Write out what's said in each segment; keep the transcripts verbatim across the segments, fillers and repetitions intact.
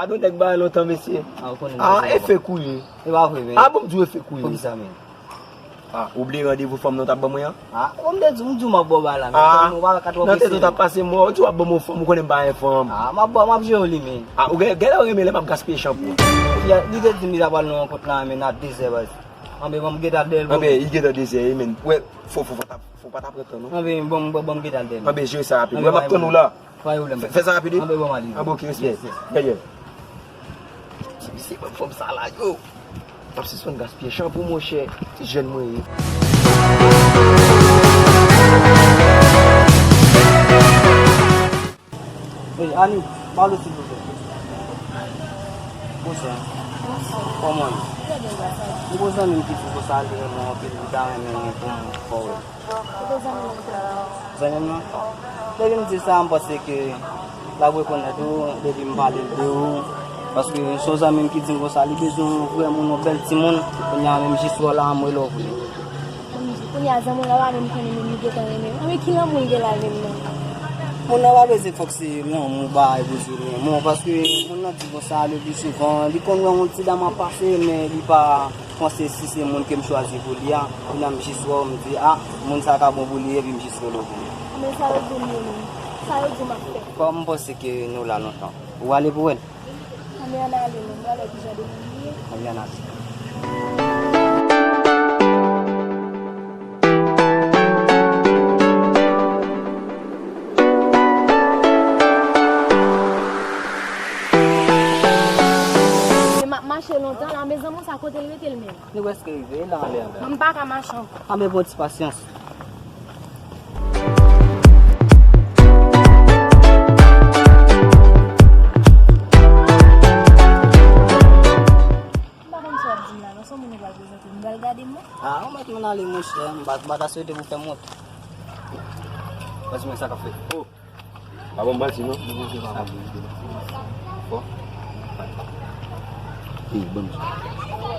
Nou nèg bagay lontan, mesye. Ah, ou konnen. Ah, e fake ou ye. E pa vre, men. Ah, bon, m di w e fake ou ye. Poukisa, men? Ah, ou bliye randevou fanm nan w t ap ban mwen an? Ah, bon, m te di w, m di w m ap ba w bagay la, men. Ah, ou pa ka twò prese, men. Nan tèt ou t ap pase m wè, ou di w ap ban m yon fanm, ou konnen m pa gen fanm. Ah, m ap ba w, m ap jere w li, men. Ah, ou gen, gen lè w renmen lè m ap gaspiye chanpou. Li te di m li ta pral nan rankont la, men nan dezè, baz. Anben, bon, m gentan dèyè l. Anben, li gentan dezè, men. Wè, fò, fò, fò, fò pa ta pran tan, non. Anben, bon, bon, bon, m gentan dèyè l. Anben, jere sa rapid. Wè, m ap tann ou la. Fè, fè sa rapide. Anben, bon, m ale. Anben, ok, respè. Yes, yes. Yeah, yeah. Ti misye ban m fanm sa la, yo. M ap sispann gaspiye chanpou, monchè. Se jèn mwen ye. Hey, Ani, pale silvouplè. Bonswa. Bonswa. Kòman w ye? Trè byen, gras a Dye. M gon zanmi m ki di m konsa li renmen w anpil, li ta renmen mwen pou m fè w wè l. Kote zanmi w nan? Zanmi m nan? Depi m di sa, m panse ke l ap rekonèt ou, depi m pale l de ou. Paske se yon zanmi m ki di m konsa, li bezwen yon vrè moun, yon bèl timoun. Kounye a menm jis wè w la, m rele w pou li. Kounye a zanmi w la pa menm konnen menm li gentan renmen w. Anben ki lanmou l gen la menm non? Moun nan pa bezwen fòk se lanmou bagay pou di l renmen w, paske moun nan di konsa le pli souvan, li konn wè yon ti dam ap pase, men li pa panse si se moun ke m chwazi pou li a, kounye a m jis wè w, m di, a, moun sa ka bon pou li, epi m jis rele w pou li. Men sa yo di m yo menm. Sa yo di m ap fè. Kòm m panse ke nou la lontan, ou ale pou wè l? Anben ann ale non, m pral wè kijan de moun li ye. Anben ann ale. M ap mache lontan la, men zanmi w sa kote l rete l menm? Nou prèske rive la anlè a la. Mwen m pa ka mache ankò. Anben pran ti pasyans. M pa konn sa w ap di m la non, se yon moun ou pral prezante m, ou pral gade m non? Ah, ou mèt ann ale monchè, m pa, m pa ta swete pou fè m wont. Pase mwen sa k ap fèt. Oh. Pa ban m manti non. Fò. Ey, ban m.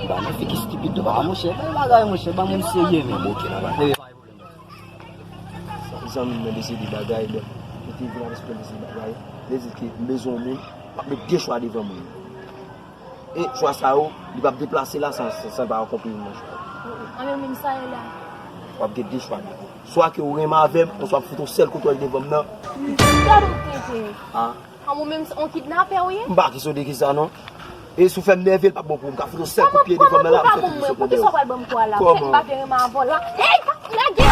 Ba nan figi stipid non, papa. Ah, monchè, bay bagay, monchè, ba moun serye, men. Bon, ok, la, ba. Zanmi m nan deside bagay, bon. Li te vin avèk yon deside bagay. Li di ke m bezwen yon moun, m ap met de chwa devan mwen. E chwa sa yo, li p ap deplase la san, san, san l pa akonpli youn nan chwa yo. Anben menm sa ye la. W ap gen de chwa devan. Swa ke w renmen avè m, oswa w ap fout yon sèl kout wòch devan m nan. Gad ou tenten. Ah. An ou menm se yon kidnapè ou ye? M pa kesyon de kisa non. E si w fè m nève, l p ap bon pou ou. M ka fout yon sèl kout pye devan m nan la, m fè pipi sou kondè. Poukisa w pral ban m kou a la? Ou fè m pa vle renmen avè w la. Ey, lage!